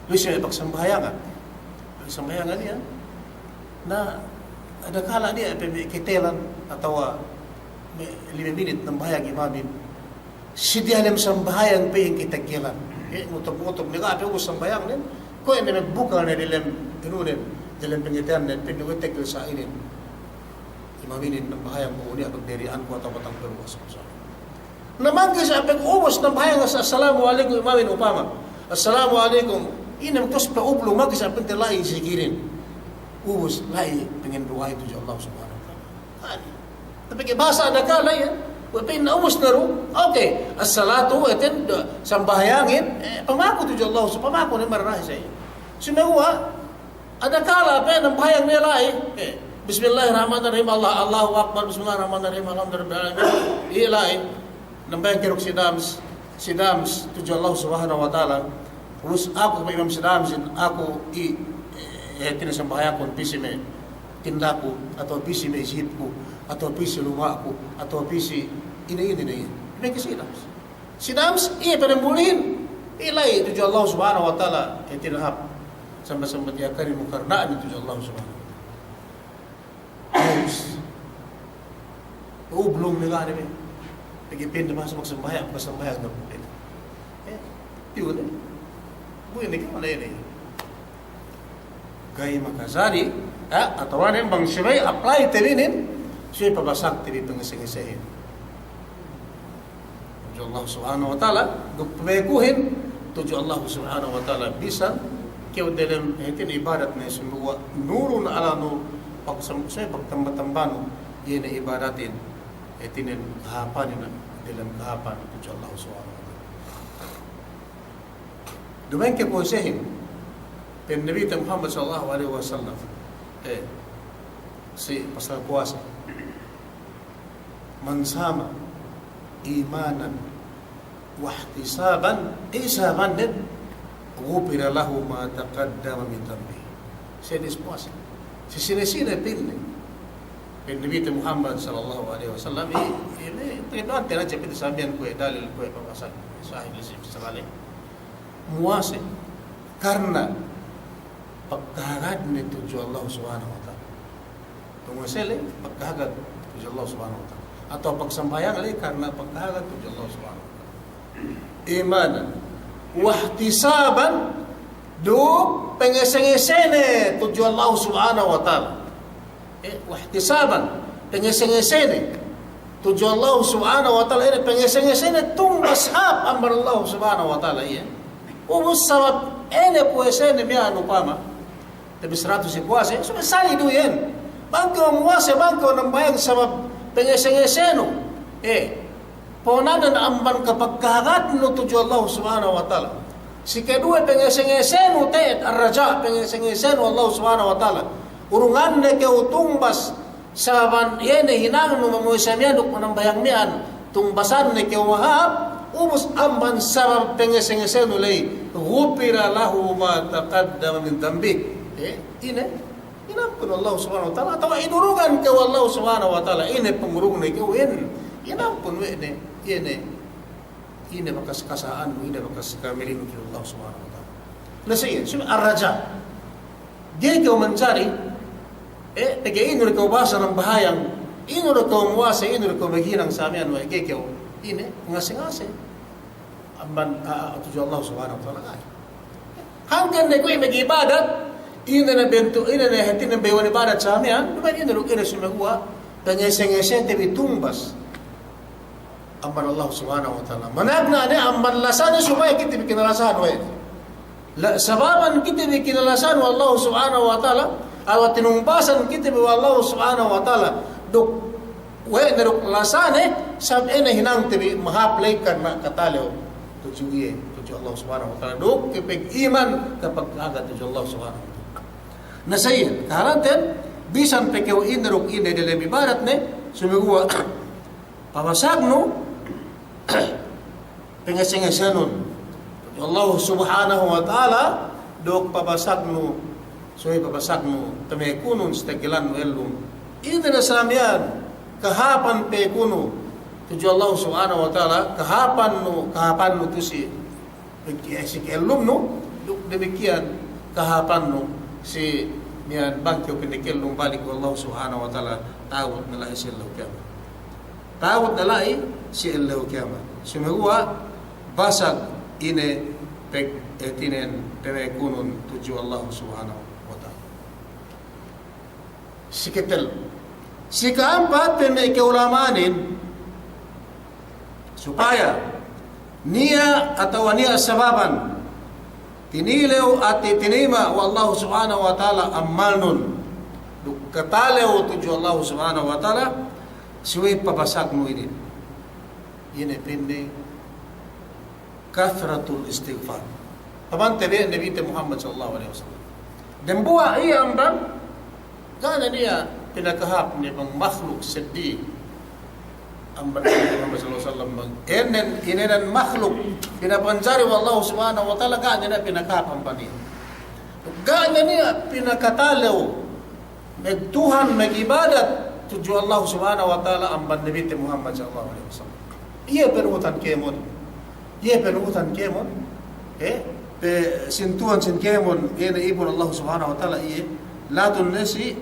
bisan me' pagsambahayangan. Pagsambahayangan iyan. Na, adakala' niya' pe me' ketelan, atawa me' lime minit nambahayang imamin. Si diyalem sambahayang pe iyan kateggelan. Eh, ngutuk-ngutuk ne ga' pe ubus sambahayangne. Kuwe' ne magbukal ne delem, inunen, delem pangateyannen, pa'inne we' teggel sa inin. Imam inin nambahayang bu niya' pagderi'anku atawa batang peluwas. Na maggi sa' pag ubus nambahayang, as-, assalamu alaikum imamin upama. Assalamu alaikum. Ine, magtawus pa ublung, maggi sa' pa'inte la'i zikirin. Ubus, la'i pangandu'ahin tudju Allah Subhanahu wa Ta'ala. Adi. Tapi ke bahasa adakala iyan, we' pa'in na ubus ne du, oke, as-salatu, we' ten, da-, sambahayangin, eh, pamaku tudju Allah, pamaku ne marrahi sa' iyan. Sumeguwa', adakala pe nambahayang ne la'i, eh, Bismillahirrahmanirrahim, Allah, Allahu Akbar, Bismillahirrahmanirrahim, Alhamdulillahirabbil alamin. Iye la'i, nambahayang ke duk si Dams, si Dams, tudju Allah Subhanahu wa Ta'ala. Ubus aku, pa'in Imam si Dams, aku i, eh, hātinen sambahayangkun, pī si me' tindaku, atawa pī si me' jipku, atawa pī si lumaku, atawa pī si ine, ine, ine. Duk ke si Dams. Si Dams, iye pe dambulihin. Iye la'i tudju Allah Subhanahu wa Ta'ala, hātinen hāp. Samba-samba tiya' kari mukarna'an tudju Allah Subhanahu wa Ta'ala. Ubus. Ublung me' ga' ne be. Pegge' pa'inte bahasa magsambahayang, magsambahayang ne. Eh, iyu ne. Bu ine ke mana ine. Ga'i makajari, eh, atawa ne bang subey apply te bi inin, subey pabasagte bi pangese-ngesehin tudju Allah Subhanahu wa Ta'ala, duk pamekuhin tudju Allah Subhanahu wa Ta'ala, bisan kew delem hātinen ibadat ne sumagawa' nurun ala nur, pagsam-, subey pagtamba-tambanu, iye ne ibadatin, hātinen kahāpanin, delem kahāpan tudju Allah Subhanahu wa Ta'ala. Duma'in ke puwasehin, pa'in Nabite Muhammad sallallahu alaihi wasallam, eh, si pasal puwase. Man sama imanan wahtisaban, ihtisaban den, ghufira lahu ma taqaddama min dhanbihi. Siye hadis puwase. Si sine-sine pa'inne, pa'in Nabite Muhammad sallallahu alaihi wasallam, i-, ine, takidu'ante hadja pa'inte samiyan kuwe' dalil kuwe' pabasag sahih hadis sakali. Muwase karna' pagkahagadne tudju Allah Subhanahu wa Ta'ala. Pangase le pagkahagad tudju Allah Subhanahu wa Ta'ala. Atawa pagsambahayang le karna' pagkahagad tudju Allah Subhanahu wa Ta'ala. Imanan wahtisaban, duk pangese-ngesene tudju Allah Subhanahu wa Ta'ala. Eh, wahtisaban, pangese-ngesene tudju Allah Subhanahu wa Ta'ala, ine pangese-ngesene, tungbas hāp amban Allah Subhanahu wa Ta'ala iye. Ubus sabab ine puwasene miya'an upama, tabi saratu si puwase, subey sali' du iyan. Bang kew muwase, bang kew nambahayang sabab pangese-ngesenu. Eh, ponanan amban kapagkahagadnu tudju Allah Subhanahu wa Ta'ala. Si kaduwe pangese-ngesenu te'ed, ar-raja', pangese-ngesenu Allah Subhanahu wa Ta'ala. Urunganne kew tungbas, sabab iye ne hinangnu mamuwase miya'an duk manambahayang miya'an, tungbasanne kew mahāp, ubus amban sabab pangese-ngesenu ley, ghufira lahu ma taqaddama min dhanbihi. Eh, ine? Inampun Allah Subhanahu wa Ta'ala, atawa inurungan kew Allah Subhanahu wa Ta'ala, ine pangurungne kew in, inampun we' ne, ine, ine bakas kasa'annu, ine bakas kamelinu tudju Allah Subhanahu wa Ta'ala. Na siye, subey ar-raja'. Ga'i kew manjari, eh, pegge' inu du kew bahasa nambahayang, inu du kew muwase, inu du kew maghinang samiyan we' ga'i kew, ine, ngase-ngase. Amban, a, a, tudju Allah Subhanahu wa Ta'ala. Hangkan ne kuwe' mag'ibadat, ine ne bentuk, ine ne hātinen bayu'an ibadat samiyan, duma'in ine duk ine sumeguwa', pangese-ngesete bi tungbas amban Allah Subhanahu wa Ta'ala. Managna' ne amban lasane supaya kite bi kinalasahan we'. La, sababan kite bi kinalasahan we' Allah Subhanahu wa Ta'ala, atawa tinungbasan kite bi we' Allah Subhanahu wa Ta'ala. Duk we' ne duk lasane, sabab ine hinangte bi mahāp ley karna' katalew tudju iye, tudju Allah Subhanahu wa Ta'ala. Duk kapag'iman, kapagkahagad tudju Allah Subhanahu wa Ta'ala. Na siye, kahālanten, bisan pe kew ine duk ine delem ibadatne, sumeguwa' pabasagnu, pangese-ngesenun Allah Subhanahu wa Ta'ala, duk pabasagnu, subey pabasagnu, pamekunun si tagilannu ellum. Ine ne samiyan, kahāpan pekunu tudju Allah Subhanahu wa Ta'ala, kahāpannu, kahāpannu tu si, si ka'ellumnu, duk damikkiyan kahāpannu si miya'an bang kew pinakellum balik we' Allah Subhanahu wa Ta'ala, ta'abut ne la'i si ellew kiyamat. Ta'abut ne la'i si ellew kiyamat. Sumeguwa' basag ine pag-, hātinen pamekunun tudju Allah Subhanahu wa Ta'ala. Si katellu. Si ka'ampat, pa'in me' ka'ulama'anin, Supaya niya' atawa niya' sababan tinilew ati tinima' we' Allahu Subhanahu wa Ta'ala amalnun, duk katalew tudju Allahu Subhanahu wa Ta'ala, subey pabasagnu inin. Ine pa'inne kathratul istighfar. Pamante bi Nabite Muhammad sallallahu alaihi wasallam. Dembuwa' iye amban, ga' ne niya' pinakahāp ne bang makhluk seddili amban Nabi Muhammad sallallahu alaihi wasallam bang. Ēnnen, inēnan makhluk pinapanjari we' Allahu Subhanahu wa Ta'ala, ga' ne niya' pinakahāp amban iye. Ga' ne niya' pinakatalew magtuhan, magibadat tudju Allahu Subhanahu wa Ta'ala amban Nabite Muhammad sallallahu alaihi wasallam. Iye panuhutan kēmon. Iye panuhutan kēmon. Eh, pe sintuwan sin kēmon, iye ne ipun Allahu Subhanahu wa Ta'ala, iye. Latun ne si,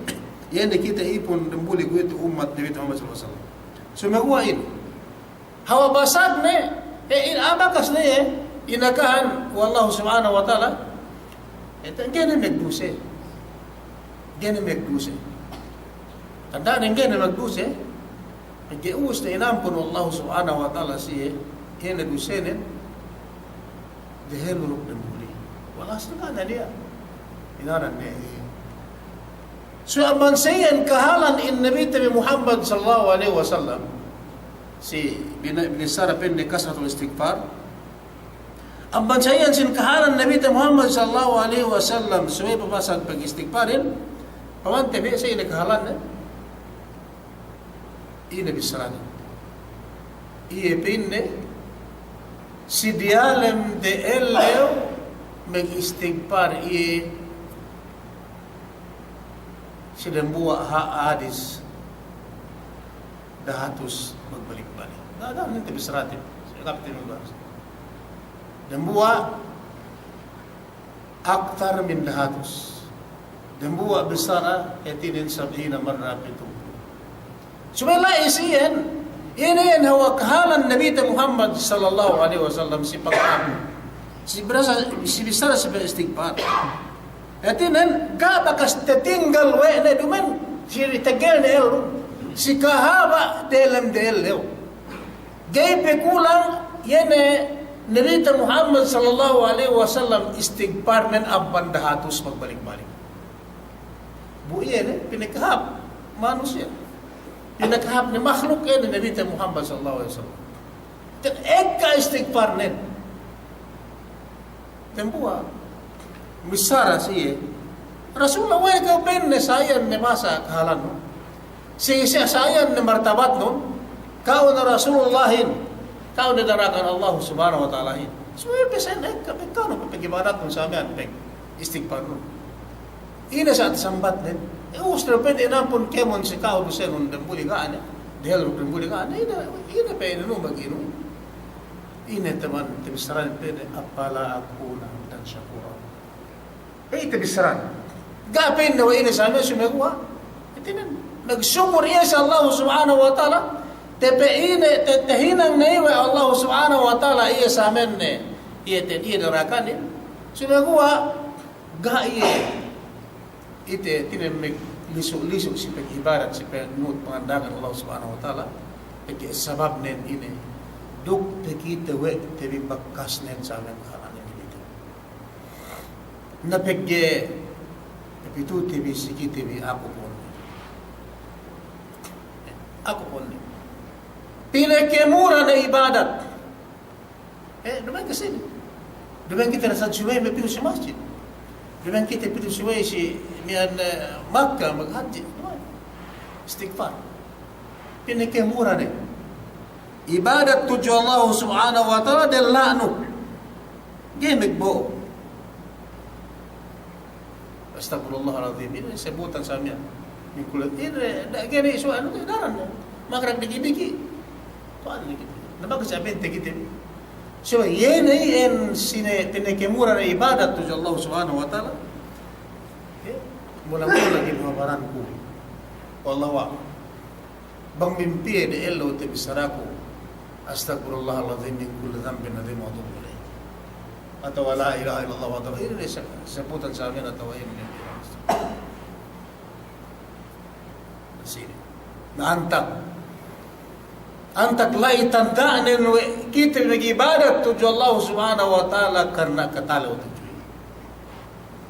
iye ne kite ipun dembuli kuwe'itu ummat Nabite Muhammad sallallahu alaihi wasallam. Sumeguwa' inin. Hawal basagne, eh, in abakas ne, eh, inakahan we' Allahu Subhanahu wa Ta'ala, eh, te-, ga'i ne magduse. Ga'i ne magduse. Tanda'nen ga'i ne magduse, pegge' ubus ne inampun we' Allahu Subhanahu wa Ta'ala siye, eh, ine dusenen, dehellu duk dembuli. Walhasil ga' ne niya' inanan ne. So amban sa iyan kahalan in Nabite bi Muhammad sallallahu alaihi wasallam, si bina-, binissara pa'inne kathratul istighfar. Amban sa iyan sin kahalan Nabite Muhammad sallallahu alaihi wasallam subey pabasag pag-istighfarin, pamante bi sa ine kahalanne. Ine bissaranen? Iye pa'inne, si diyalem de ellew mag-istighfar iye si dembuwa' ha-, hadis dahatus magbalik-balik. Ga', ga' ne te bissaratin. Sa kapte membahas. Dembuwa' aktar min dahatus. Dembuwa' bissara, hātinen sab'ina marra, pitu'. Subey la'i si iyan, ine iyan hawal kahalan Nabite Muhammad sallallahu alaihi wasallam si pagkamu. Si bissara, si bissara si pag-istighfar. Hātinen, ga' bakas tatinggal we' ne dumen, si tegel ne ellew, si kahaba' delem de ellew. Ga'i pe kulang, iye ne Nabite Muhammad sallallahu alaihi wasallam istighfarnen amban dahatus magbalik-balik. Bu iye ne pinakahāp manusiya'. Pinakahāp ne makhluk iye ne Nabite Muhammad sallallahu alaihi wasallam. Ekka istighfarnen. Dembuwa' missara si iye, Rasulullah, we' kew pa'inne sa iyan ne masa kahalannu. Si, si sa iyan ne martabatnun. Ka'u ne Rasulullahin. Ka'u ne darakan Allah Subhanahu wa Ta'alahin. Subey pe sa iyan ekka, pe ka'u ne pag-ibadatnun sa miya'an, pag-istighfarnun. Ine sa' tasambatnen? E, ubus ne pa'inne inampun kēmon si ka'u dusenun dembuli ga' ne. Dehellu dembuli ga' ne. Ine, ine pe ine nu maginu. Ine teman, tabissaranen pa'inne, afala akuna abdan shakura. Pa'in tabissaranen. Ga' pa'inne we' ine sa miya'an sumeguwa'. Hātinen, magsukur iye si Allah Subhanahu wa Ta'ala. Te pa'inne, te, tahinang ne iye we' Allah Subhanahu wa Ta'ala iye sa miya'an ne. Iye te, iye darakanin. Sumeguwa', ga' iye. Ite, hātinen, maglisu'-lisu' si pag-ibadat, si pagnuhut panganda'akan Allah Subhanahu wa Ta'ala, pegge' sababnen ine, duk takite we' te bi bakasnen sa miya'an kahalan inin ite. Na pegge', tapitute bi si kite bi aku pun. Aku pun. Pinakemura ne ibadat. Eh, duma'in ke sini. Duma'in kite na sa'at subey me' pitu si masjid. Duma'in kite pitu subey si miya'an, eh, Makka maghadji'. Duma'in. Istighfar. Pinakemura ne ibadat tudju Allah Subhanahu wa Ta'ala della'nu. Ga'i magbo'o. Astagfirullahal azim. Ine sebutan sa miya'an. Min kulli, ine, da-, ga'i ne isu anu, daran ne. Magrak diki'-diki'. Tuwan diki'. Na bakas abente kite. So, iye ne iyan sine pinakemura ne ibadat tudju Allah Subhanahu wa Ta'ala. Eh, mula-mula lagi' baranku. Wallahu a'lam. Bang mimpiye de ellew tabissaraku, "Astagfirullahal azim min kulli dhanbin azim wa atubu ilaih." Atawa "La ilaha illallah" atawa ine ne se-, sebutan sa miya'an atawa ine ne. Sini. Na antag. Antak la'i tanda'nen we' kite mag'ibadat tudju Allah Subhanahu wa Ta'ala karna' katalew tudju.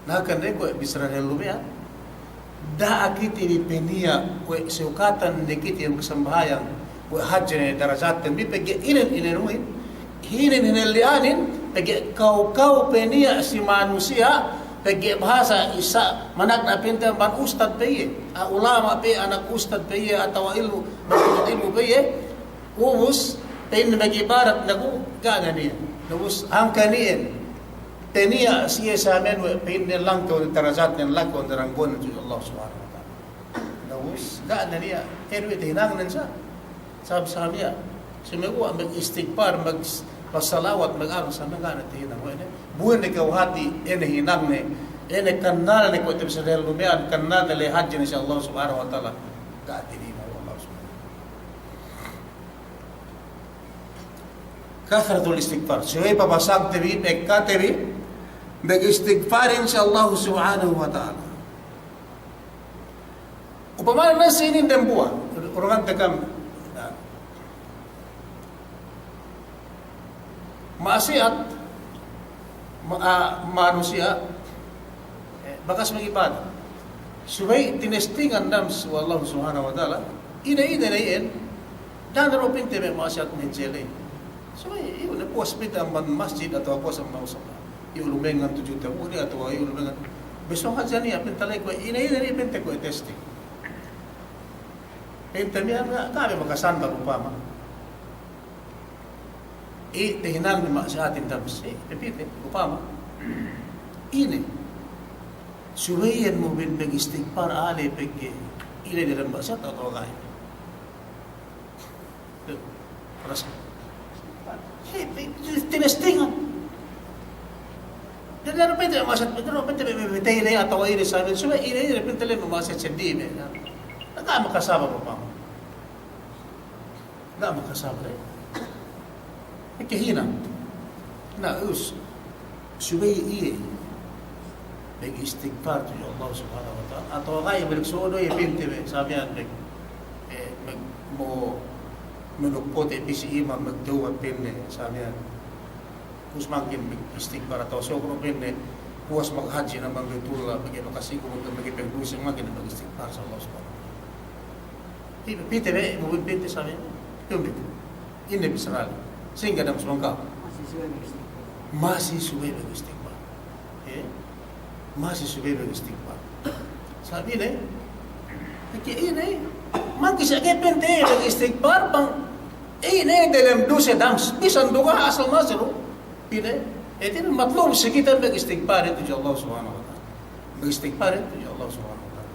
Na, kan ne kuwe' bissara dehellu miya'an, da'a kite bi peniya' we' sewkatan ne kite bi magsambahayang, we' hadje ne darajatten bi pegge' inen, inen muhin, inen hinelli'anin, pegge' kaw-kaw peniya' si manusiya', pegge' bahasa isa manakna' pinte amban ustad pe iye, a, ulama' pe iye, anak ustad pe iye, atawa ilmu', magtuntut ilmu' pe iye, ubus, pa'inne mag'ibadat ne ku, ga' ne niya'. Ubus, hangkan iyan, peniya' siye samen we', pa'inne langkew ne darajatnen, langkew ne daranggonen tudju Allah Subhanahu wa Ta'ala. Ubus, ga' ne niya', enu we' tahinangnen sa. Sab-, sab iye. Sumeguwa' mag-istigfar, mag-, magsalawat, mag-anu, samen ga' ne tahinang we' ne. Bu ine kew hati', ine hinangne, ine kannalne kuwe' te bissara dehellu miya'an, kannalne la'i hadje ne si Allah Subhanahu wa Ta'ala. Ga' tahinang we' Allah Subhanahu wa Ta'ala. Kathratul istighfar. Subey pabasagte bi, pekkate bi, mag-istigfarin si Allah Subhanahu wa Ta'ala. Upamane ne si inin dembuwa', urungante kam, na. Ma'asiyat, ma-, a, manusiya', e, bakas mag'ibadat. Subey tinestingan dams we' Allah Subhanahu wa Ta'ala, ine-ine ne iyan, da'a ne du pinte me' ma'asiyat mejele. Subey iyu' ne puwas pinte amban masjid atawa puwas amban musalla. Iyu' lumengngan tudju tabu'de atawa iyu' lumengngan. Besok hadja niya' pinte la'i kuwe', ine-ine ne pinte kuwe' testing. Pinte miya'an ga', ga' me' makasambar upama. I, tahinang ne ma'asiyatin dams, i, pepite, upama. Ine. Subey iyan mubin mag-istigfar ale pegge' ine dalem ma'asiyat atawa ga'i. Paras. He, pe-, tinestingan. Diyalem pinte ma'asiyat, pinte, pinte, pinte, pinte, ine atawa ine sabi, subey ine, ine, pinte le ma'asiyat seddi me'. Ga' makasabar upama. Ga' makasabar, e. Ikahinang. Na, us-, subey iye mag-istigfar tudju Allah Subhanahu wa Ta'ala. Atawa ga'i balik sodo iye pinte me', sabi iyan me', e, me', mo-, menukpote pī si imam, magtawbat pa'inne, sabi iyan. Puwas mangkin mag-istigfar atawa sokro pa'inne, puwas maghadji ne amban Baitullah, pegge' makasigu, pegge' pagduse, mangkin mag-istigfar si Allah Subhanahu wa Ta'ala. Pī-, pite be, mubin pite sabi. Tumbi. Ine bissara le. Sa'ingge dem sumangka'. Masi subey mag-istigfar. E? Masi subey mag-istigfar. Sabi ne, pegge' ine, mangkin sa' ke pinte mag-istigfar bang ine dalem duse dams, bisan duga asal masi du. Pa'inne, hātinen matlub si kite mag-istigfar tudju Allah Subhanahu wa Ta'ala. Mag-istigfar tudju Allah Subhanahu wa Ta'ala.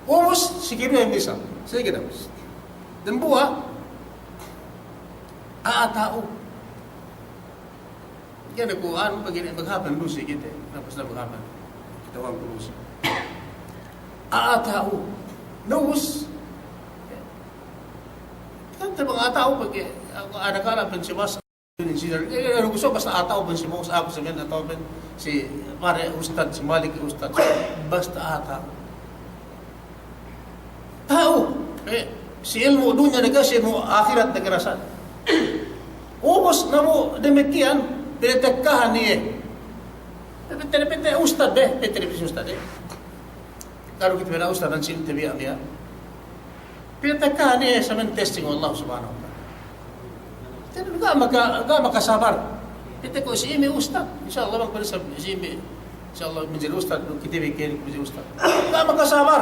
Ubus, si kite misal, si kite misal. Dembuwa', a'a ta'u. Ga'i ne ku anu, pegge' ne maghapal duse kite, na pas ne maghapal. Kite wang ku duse. A'a ta'u. Na ubus. Kan te bang a'a ta'u pegge', aku ada kala pen si bas. Inin si, e, e, gusto basta a'a ta'u pen si bos aku samen atawa pen si pare ustad, si malik ustad. Basta a'a ta'u. Ta'u, e, si ilmu' dunya ne ke, si ilmu' ahirat ne ke rasa. Ubus namu' damikkiyan, pinatekkahan iye. Pete, pete ustad be, pete, pete ustad be. Kalu kite pa'in ustad dan si tabiya' biya'. Pinatekkahan iye samen testing we' Allah Subhanahu wa Ta'ala. Hātinen ga' maka-, ga' makasabar. Kite ku si imi ustad. Insya Allah bang pa'in si imi. Insya Allah manjari ustad, kite bi ke manjari ustad. Ga' makasabar.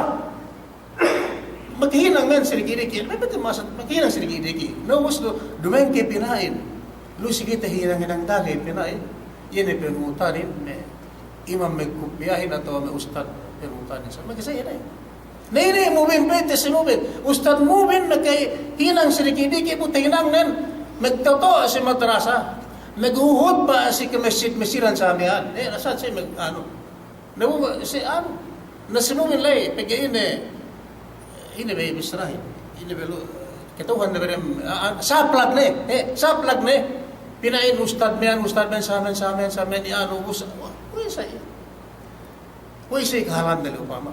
Maghinang men si diki'-diki'. Mapete masa maghinang si diki'-diki'. Na ubus du, duma'in ke pina'in. Lu si kite hinang-hinang dagi pina'in. Iye ne panuhutanin me' imam magkupiyahin atawa me' ustad panuhutanin. Sa' magkasa'in ne. Na ine Mubin, pa'inte si Mubin. Ustad Mubin, makahinang si diki'-diki' bu tahinangnen, magtoto'a si madrasa, maghuhutba si kamasjid-masjidan sa miya'an. E, na sa' si mag-, anu. Na bu, si anu. Na si Mubin la'i, pegge' ine, ine be bissarahin. Ine be lu, kata'uhan ne be dem, a, a, saplag ne, e, saplag ne. Pina'in ustad miya'an, ustad miya'an, sa miya'an, sa miya'an, sa miya'an, i anu, us-, wa-, wa-, sa-, Kuwe' isab kahalan dali upama.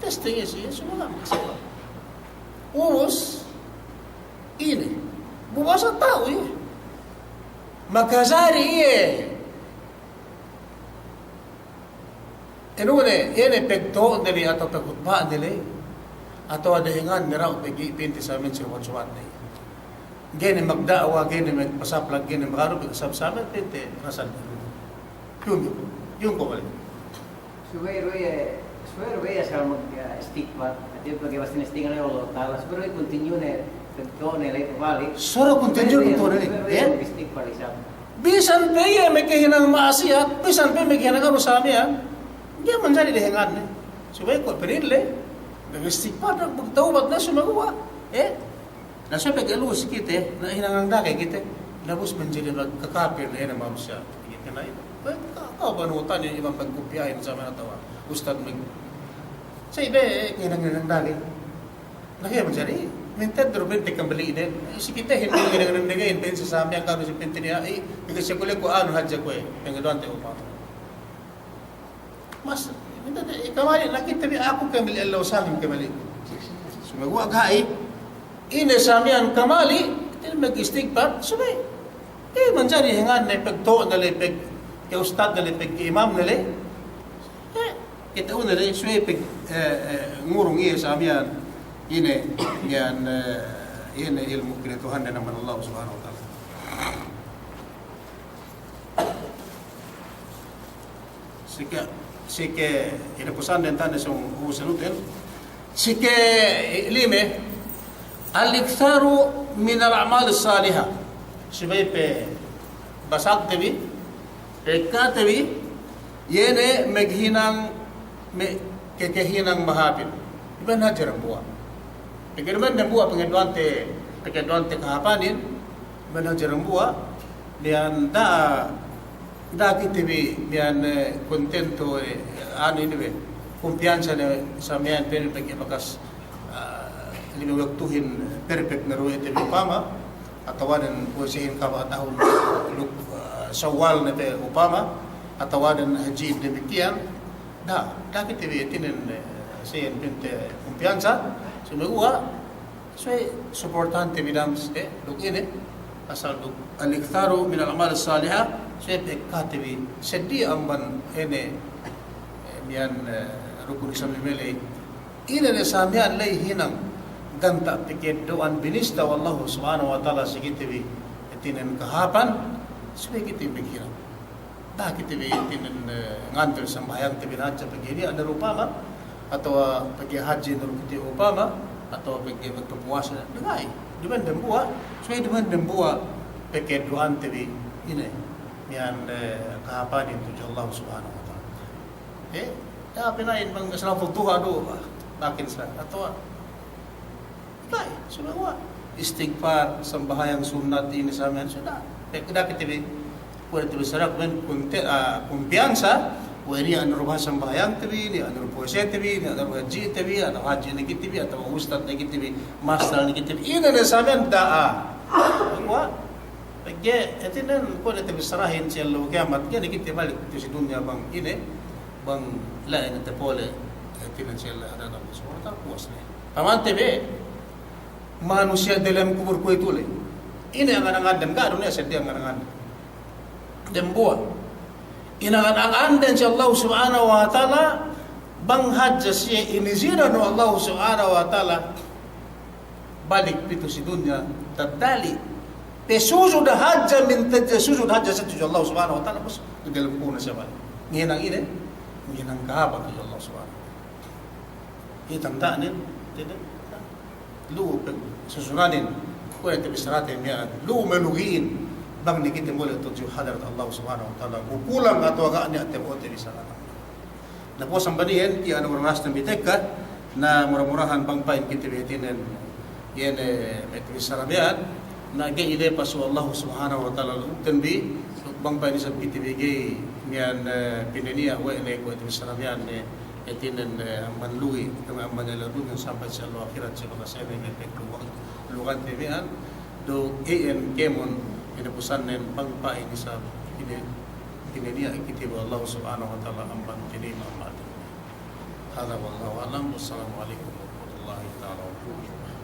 Testing iye si, iye sumagawa' makasaba'. Ubus, Ine, bu basa tau iye. Makajari iye. Inu ne, iye ne pagtu'unde bi atawa paghutba'de le, atawa dehenganne dahu' pegge' pinte samiyan si ruwat-ruwatne. Ga'i ne magda'wa, ga'i ne magpasaplag, ga'i ne maganu, pegge' sab-samiyan pinte rasad. Yun, yun. Yun ko' balik. Subey du iye, subey du iye asal mag-, eh, istigfar. Ati pegge' basta istigfar Allah Ta'ala. Subey du iye continue ne, pagtu'unne le pabalik. Subey du continue ne, subey du iye, continue ne, subey du iye, eh? Mag-istigfar isab. Bisan pe iye makahinang ma'asiyat, bisan pe makahinang anu samiyan, ga'i manjari dehenganne. Subey kuwe' pinili, mag-istigfar, magtawbat ne sumeguwa'. Eh? Na subey pegge' lu'u si kite, na hinangan dagey kite, na ubus manjari magkakapir ne, na manusiya'. Kite na inu. Kuwe' ka-, ka'u panuhutan iye imam magkupiyahin samiyan atawa ustad mag-, sa' iye be hinang-hinang dagey. Na iye manjari, minted du pinte kambali'nen. Si kitehin, hinang-hinang dagey, pinte samiyan ka'u si pinte niya', i, pegge' si kuwe' ku anu hadja kuwe', pegge' duwante upama. Mas, minted, i, kamali', na kite bi aku kamali', ellew samiyan kamali'. Sumeguwa' ga'i, ine samiyan kamali', ine mag-istigfar, subey. Ga'i manjari hinanganne pagtu'unne le, pagke ustadne le, pagke imamne le. Eh, kite unu le, subey pag, eh, eh, ngurung iye samiyan, ine, iyan, eh, ine ilmu' kinaituhande amban Allah Subhanahu wa Ta'ala. Sike, sike, ine pusan den tane sung ubusan uten. Sike lime, al-iktharu minal a'malis salihah. Subey pe basagte bi, pekkate bi, iye ne maghinang me', ke, kehinang mahāpin. Iban hadja dambuwa'. Pegge' duma'in dambuwa' pangeddo'ante, pangeddo'ante kahāpanin, iban hadja dambuwa', miya'an da'a, da'a kite bi, miya'an, eh, kontento, eh, anu inin be, kumpiyansa ne sa miya'an pe pegge' bakas, ah, lime waktuhin perfect ne du we' te bi upama, atawa den puwasehin kaba' tahun duk, ah, Sawwal ne pe upama, atawa den hadji'in damikiyan, da'a, da'a kite bi hātinen, eh, sa iyan pinte kumpiyansa, sumeguwa', subey suportante bi dams, eh, duk ine, asal duk al-iktharu minal a'malis salihah, subey pekkate bi seddi amban ine, eh, miya'an, eh, rukun Islam lime ley. Ine ne sa miya'an ley hinang ganta' pangeddo'an binista we' Allahu Subhanahu wa Ta'ala si kite bi hātinen kahāpan, subey kite bi maghinang. Da'a kite bi hātinen, eh, ngantel sambahayangte bi hadja pegge' niya' ne du upama, atawa pegge' hadji ne du kite upama, atawa pegge' magpuwasa ne du, ga'i. Duma'in dambuwa', subey duma'in dambuwa' pangeddo'ante bi ine, miya'an, eh, kahāpanin tudju Allah Subhanahu wa Ta'ala. Eh, da'a pina'in bang salatul duha du, ah, lakin sa, atawa Ga'i, sumeguwa'. Istigfar, sambahayang sunnat inin sa miya'an, sudah. Pe, da'a kite bi, kuwe' ne te bi sara' kuwe' ne kunte-, ah, kumpiyansa, kuwe' niya' ne du bahasa sambahayangte bi, niya' ne du puwasete bi, niya' ne du hadjite bi, atawa hadji ne kite bi, atawa ustad ne kite bi, mastal ne kite bi. Ine ne sa miya'an da'a. Sumeguwa'. Pegge' hātinen kuwe' ne te bi sarahin si ellew kiyamat, ga'i ne kite balik pitu si dunya bang ine, bang la'i ne te pole, hātinen si ellew hadja Allah Subhanahu wa Ta'ala puwas ne. Pamante be, manusiya' delem kubul kuwe'itu le. Ine angan-anganden, ga' du niya' seddi angan-anganden. Dembuwa'. Ine angan-anganden si Allah Subhanahu wa Ta'ala, bang hadja siye inizinan we' Allah Subhanahu wa Ta'ala, balik pitu si dunya, tadali. Pasujud hadja, minta hadja, sujud hadja, sa tudju Allah Subhanahu wa Ta'ala, bus, delem kubul ne siye balik. Ngahinang ine, ngahinang kahāpan tudju Allah Subhanahu wa Ta'ala. Iye tanda'nen, tine, lu'u pe, susunanin, kuwe' ne te bi sara'te miya'an, lu'u malugi'in, bang ne kite mole' tudju hadarat Allah Subhanahu wa Ta'ala, kukulang atawa ga' niya' tabo'ote bi sara'. Na puwas amban iyan, iye anu mura-murahan bi tekka, na mura-murahan bang pa'in kite bi hātinen, iye ne, me' te bi sara' miya'an, na ga'i lepas we' Allah Subhanahu wa Ta'ala lu'uten bi, bang pa'in isab kite bi ga'i miya'an, eh, pinaniya' we' ne kuwe' te bi sara' miya'an ne, hātinen, eh, amban lugi', amban ellew dunya sampay si ellew ahirat, si bakas ine me' pagluwang, luwangte miya'an, duk iyan kēmon, ine pusannen bang pa'in isab, ine, pinaniya' kite bi we' Allah Subhanahu wa Ta'ala amban tinayma' amban. Hadha wallahu a'lam. Wassalamu alaikum warahmatullahi ta'ala wabarakatuh.